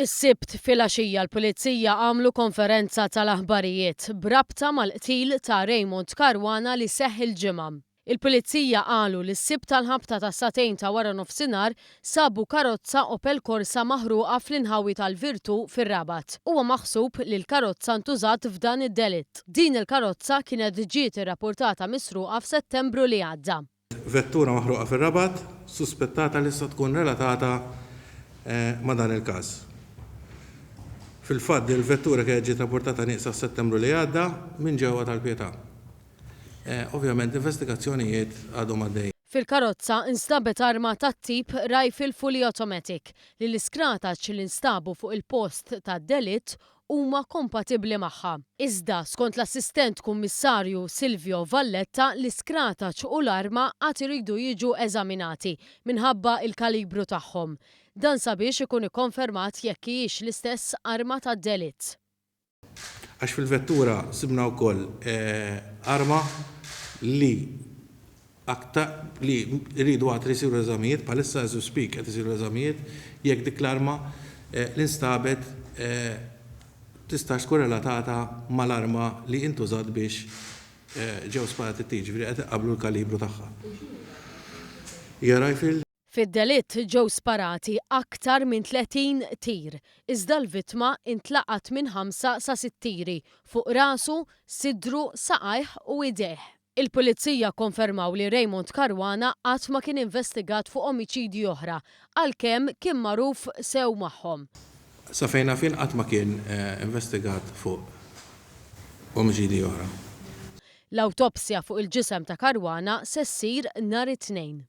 Is-Sibt filgħaxija l-Pulizija għamlu konferenza tal-aħbarijiet b'rabta mal-qtil ta' Raymond Caruana li seħħ il-Ġimgħa. Il-Pulizija qalu li s-Sibt għall-ħabta tas-sagħtejn ta' waranofsinhar sabu karozza Opel Corsa maħruqa fl-inħawi tal-Virtù fir-Rabat. Huwa maħsub li l-karozza ntużat f'dan id-delitt. Din il-karozza kienet ġiet irrapurtata misruqa f'Settembru li għadda. Vettura maħruqa fir-Rabat suspettata li tista' tkun relatata ma' dan il-każ. Fil-fatt din il-vettura kienet ġiet rapportata nieqsa f'Settembru li għadda minn ġewwa Tal-Pietà. Ovvjament l-investigazzjonijiet għadhom għaddejjin. Fil-karozza nstabet arma tat-tip rifle fully automatic li l-iskrataċ li nstabu fuq il-post tad-delitt huma kompatibbli magħha. Iżda, skont l-Assistent Kummissarju Silvio Valletta, l-iskrataċ u l-arma għad iridu jiġu eżaminati minħabba l-kalibru tagħhom. Dan sabiex ikun ikkonfermat jekk hijiex l-istess arma tad-delitt. Għax fil-vettura sibna wkoll arma li aktar li jridu għad isiru eżamijiet, bħalissa as we speak qed isiru eżamijiet jekk dik l-arma li nstabet tistax tkun relatata mal-arma li intużat biex ġew sparati t-tir, jiġifieri qed iqabblu l-kalibru tagħha. Hija rifle. Fid-delitt ġew sparati aktar minn 30 tir, iżda l-vittma intlaqat minn ħamsa sa sitt tiri fuq rasu, sidru, saqajh u idejh. Il-Pulizija kkonfermaw li Raymond Caruana qatt ma kien investigat fuq omiċidji oħra, għalkemm kien magħruf sew magħhom. Sa fejn naf jien qatt ma kien investigat fuq omiċidji oħra. L-awtopsja fuq il-ġisem ta' Caruana se ssir nhar it-Tnejn.